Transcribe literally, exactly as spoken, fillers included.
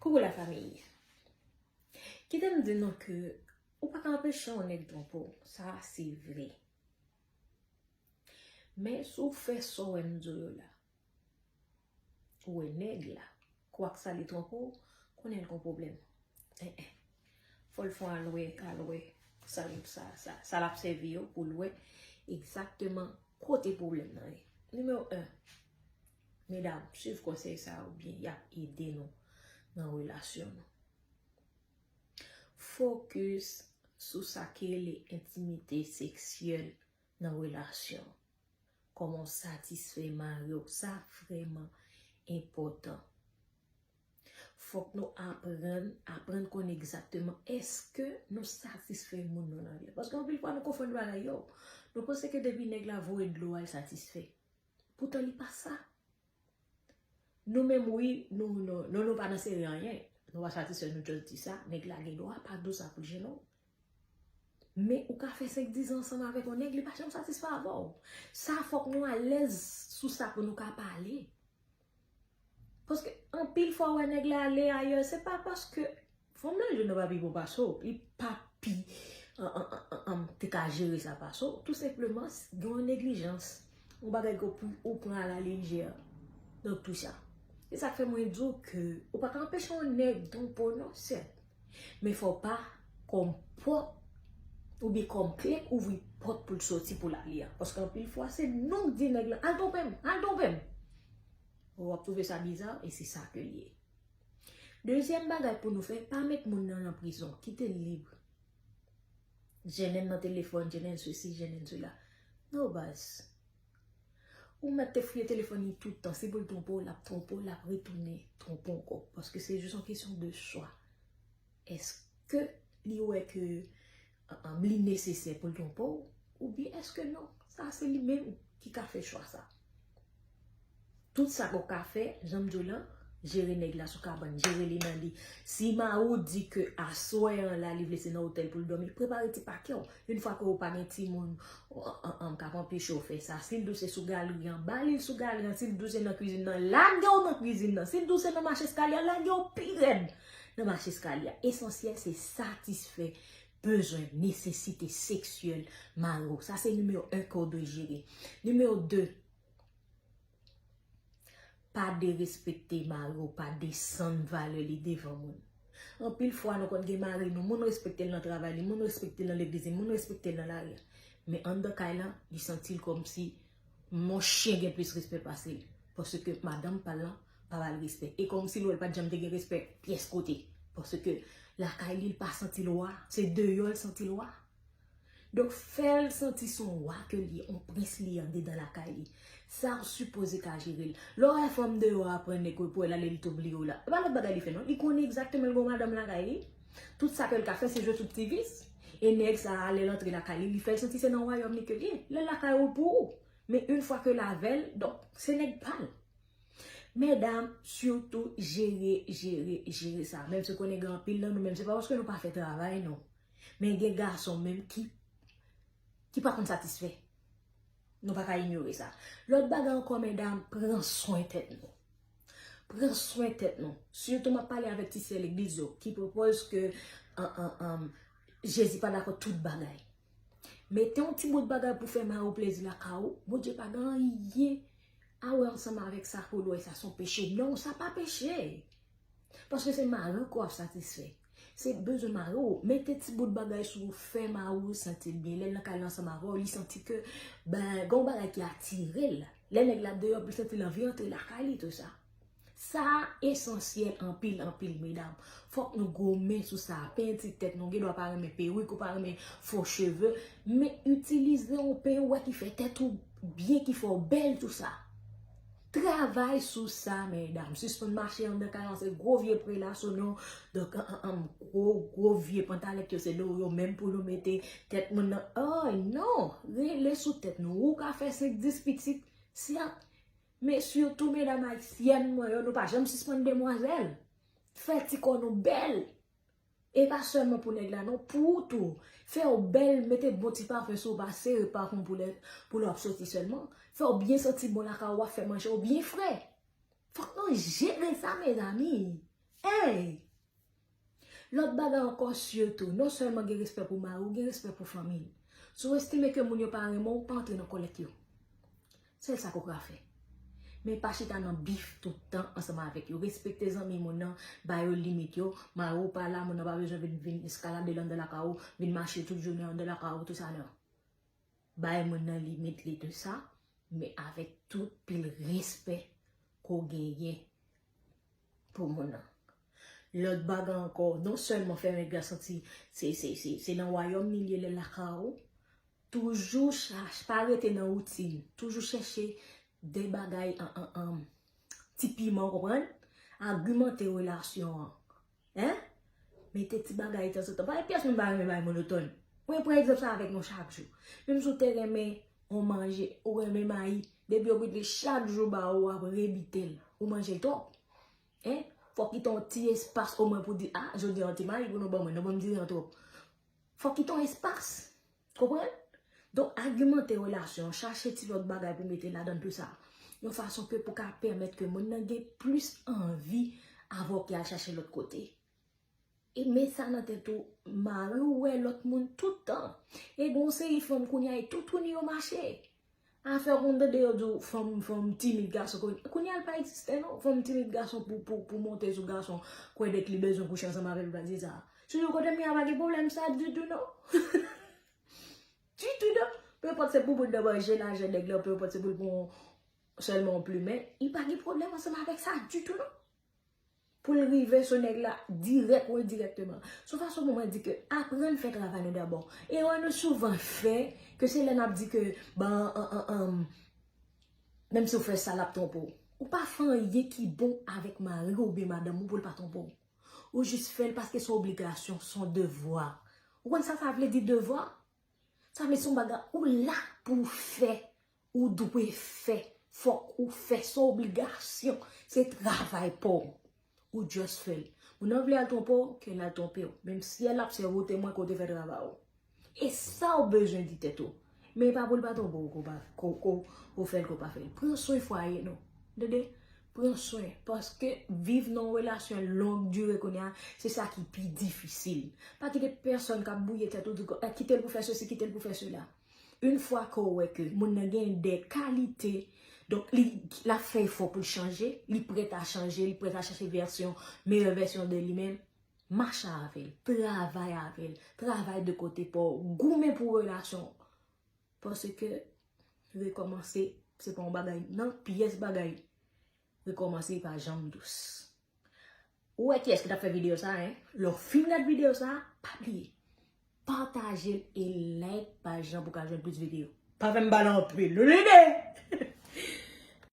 Koukou la fanmi. Kite m di nou ke ou pa ka anpeche yon nèg twonpe w, sa se vre. Men si w fè sa w wè m di w yo la, ou wè nèg la, kwak sa li twonpe w, konnen l gon pwoblèm. Eh, eh. Fò l fè yon alwe, alwe, sa, sa, sa, sa l ap sèvi yo pou l wè egzakteman kote pwoblèm nan ye. Nimewo en, medam, swiv konsèy sa yo byen, y ap ede nou nan relasyon nou. Fokis sou sa ki rele entimite seksyèl nan relasyon. Kòman w satisfè mari w, sa vrèman enpòtan. Fòk nou aprann, aprann konnen egzakteman èske nou satisfè moun nou nan vi a. Paske anpil fwa nou konfonn bagay yo. Nou panse ke depi nèg la voye dlo a, l satisfè. Poutan li pa sa. Nou menm, wi, nou, nou, nou, nou pa nan seri anyen. Nou pa satisfè, nou just di sa. Nèg la gen dwa pa di w sa pou l jennen w. Men ou ka fè senk, diz an ansanm avèk yon nèg, li pa janm satisfè avè w. Sa fòk nou alèz sou sa pou nou ka pale. Paske anpil fwa w wè nèg la ale ayè, se pa paske fanm nan jwenn nan pa pi bon pase w, li pa pi an, an, an, an, an, te ka jere sa pase w. Tou senpleman, s- gen yon neglijans, yon bagay ke ou, ou pran a la lejè. Donk tou sa. Se sa k fè mwen di w ke ou pa ka anpeche yon nèg twonpe w non, sè. Men fò w pa kòm pòt oubyen kòm kle ouvri pòt pou l soti pou l ale a. Paske anpil fwa, se nou k di nèg la, al twonpe m, al twonpe m. W ap twouve sa biza, e se sa ke l ye. Dezyèm bagay pou nou fè, pa met moun nan nan prizon, kite l lib. Jennen nan telefòn, jennen sesi, jennen sela. Non, baz. Ou mèt te fouye telefòn li tout tan. Si pou l twonpe w, l ap twonpe w, l ap retounen twonpe w ankò. Paske se jis yon kesyon de chwa. Èske li wè ke, an, an, li nesesè pou l twonpe w? Oubyen èske non? Sa se li menm ki ka fè chwa sa. Tout sa ke w ka fè, jan m di w lan, jere nèg la sou kabann, jere li nan li. Si mari w di ke aswè an la, li vle se nan otèl pou l dòmi, prepare ti pake w. Yon fwa ke w pa gen timoun, an, an, an, k ap anpeche w fè sa. Si l di w se sou galri an, ba li l sou galri an. Si l di w se nan kwizin nan, lage w nan kwizin nan. Si l di w se nan mach eskalye a, lage w pi rèd nan mach eskalye a. Esansyèl, se satisfè bezwen, nesesite seksyèl mari w. Sa se nimewo en ke w dwe jere. Nimewo de, pa derespekte mari w, pa desann valè li devan moun. Anpil fwa, nou konn gen mari nou, moun respekte l nan travay li, moun respekte l nan legliz li, moun respekte l nan lari a. Men anndan kay lan, li santi l kòmsi yon chen gen plis respè pase l. Paske madanm pa l lan pa ba l respè. E kòmsi l wè l pa t janm te gen respè pyès kote. Paske lakay li, l pa santi l wa, se deyò l santi l wa. Donk, fè l santi se yon wa ke l ye, yon prens li ye andedan lakay li. Sa w sipoze ka jere l. Lè w wè fanm deyò a pran nèg pou l ale, li tou bliye w la. E pa lòt bagay li fè non. Li konnen egzakteman l gen yon madanm lakay li. Tout sa ke l ka fè, se jwe sou ti vis. E nèg sa a, lè l antre lakay li, li fè l santi se nan wayòm li ke l ye. Lè l lakay ou pou ou. Men yon fwa ke l avè l, donk, se nèg pa l. Medam, sitou, jere, jere, jere sa. Menm si w konnen gen anpil nan nou, menm se pa paske nou pa fè travay, non. Men gen gason menm ki, ki pa konn satisfè. Nou pa ka inyore sa. Lòt bagay ankò, medam, pran swen tèt nou. Pran swen tèt nou. Sitou, m ap pale avèk ti sè legliz yo ki pwopòz ke, an, an, an, Jezi pa dakò tout bagay. Mete yon ti bout bagay pou fè mari w plezi lakay ou. Bondye pa gen anyen a wè ansanm avèk sa pou l wè sa se yon peche. Non, sa pa peche. Paske se mari w ke w ap satisfè. Se bezwen mari w. Mete ti bout bagay sou fè mari w santi l byen. Lè l nan kay la ansanm avè w, li santi ke, ben, gen yon bagay ki atire l. Lè nèg la deyò, pou l santi l anvi antre lakay li, tou sa. Sa esansyèl anpil, anpil, medam. Fòk nou gwo men sou sa. Penti tèt nou, gen dwa pa renmen perik ou pa renmen fo cheve, men itilize yon penti ou wè ki fè tèt ou byen, ki fè w bèl, tou sa. Travay sou sa, medam. Sispann mache anndan kay lan, se gwo vye prela sou nou. Donk, an, an, an, gwo, gwo vye pantalèt yo, se nou yo menm pou nou mete tèt moun nan. Oh, non! Rele sou tèt nou. Ou ka fè senk, dis pitit. Si a, men sitou medam ayisyèn mwen yo, nou pa janm sispann demwazèl. Fè ti kò nou bèl. E pa sèlman pou nèg la, non, pou ou tou. Fè w bèl, mete bon ti pafen sou w, pa sere pafen w pou lè, pou lè w ap soti sèlman. Fè w byen santi bon lakay ou, w ap fè manje w byen fre. Fòk nou jere sa, mezanmi. Hey! Lòt bagay ankò, sitou, non sèlman gen respè pou mari w, gen respè pou fanmi l. Si w estime ke moun yo pa renmen w, pa antre nan kòlèt yo. Sèl sa ke w ka fè. Men pa chita nan bif tout tan ansanm avèk yo. Respekte zanmi moun nan, ba yo limit yo. Mari w pa la, moun nan pa bezwen vin, vin eskalade anndan lakay ou, vin mache tout jounen anndan lakay ou, tout sa non. Bay moun nan limit li, tout sa, men avèk tout pil respè ke w genyen pou moun nan. Lòt bagay ankò, non sèlman fè nèg la santi se, se, se, se nan wayòm li ye, lè lakay ou, toujou chache, pa rete nan woutin, toujou chèche de bagay an, an, an, ti piman, w konprann? Agimante relasyon an. Hein? Mete ti bagay tanzantan. Pa gen pyès moun pa renmen bagay monotòn. Mwen pran egzanp sa avèk nou chak jou. Menm si w te renmen yon manje, ou renmen mayi, depi yo kite chak jou ba ou, w ap rebite l. Ou manje l twòp. Hein? Fòk kite yon ti espas omwen pou di, ah, jodi a yon ti mayi pou nou ban mwen, nou ban m diri an twòp. Fòk kite yon espas. Konprann? Donk, agimante relasyon, chache ti lòt bagay pou mete ladan tout sa. Yon fason ke pou ka pèmèt ke moun nan gen plis anvi avè w ke al chache lòt kote. E met sa nan tèt ou, mari w wè lòt moun tout tan. E gen yon seri fanm kounye a, e toutouni yo mache. Afè konn tande yo di w fanm, fanm timid gason kounye a, l pa egziste non. Fanm timid gason pou, pou, pou monte sou gason, kwè dèk li bezwen kouche ansanm avè l, pa di sa. Sou yon kote m ye a, pa gen pwoblèm sa ditou non. Ditou non. Pe enpòt se pou moun nan manje lajan nèg lan, pe enpòt se pou l pran sèlman yon plimen, li pa gen pwoblèm ansanm avèk sa ditou non. Pou l rive sou nèg la dirèk ou endirèkteman. Se yon fason pou mwen di ke aprann fè travay nou dabò. Erè nou souvan fè, ke se lè n ap di ke, ban, an, an, an, menm si w fè sa, l ap twonpe w. Ou pa fè anyen ki bon avèk mari w oubyen madanm ou pou l pa twonpe w. Ou jis fè l paske se yon obligasyon, se yon devwa. Ou konn sa sa vle di devwa? Sa vle se yon bagay ou la pou w fè, ou dwe fè, fòk ou fè, se yon obligasyon, se travay pa w. Ou just fè l. Moun nan vle al twonpe w, ke l al twonpe w. Menm syèl ap sèvi w temwen ke w te fè travay ou. E sa w bezwen di tèt ou. Men e pa pou l pa twonpe w ke w pa, ke w, ke w, ke w fè l, ke w pa fè l. Pran swen fwaye nou. Tande? Pran swen. Paske viv nan yon relasyon long dire kounye a, se sa ki pi difisil. Pa kite pèsòn k ap bwouye tèt ou, di, eh, kite l pou fè sesi, kite l pou fè sela. Yon fwa ke w wè ke moun nan gen de kalite, donk li, l ap fè efò pou l chanje, li prèt a chanje, li prèt a chèche vèsyon, meyè vèsyon de li menm, mache avè l, travay avè l, travay de kote pa w, goumen pou relasyon w. Paske rekòmanse, se pa yon bagay, nan pyès bagay, rekòmanse pa janm dous. Ou wè kiyès ki t ap fè videyo sa, en? Lè w fin gad videyo sa, pa bliye pataje l e like paj lan pou w ka jwenn plis videyo. Pa fè m pale anpil, nou lide!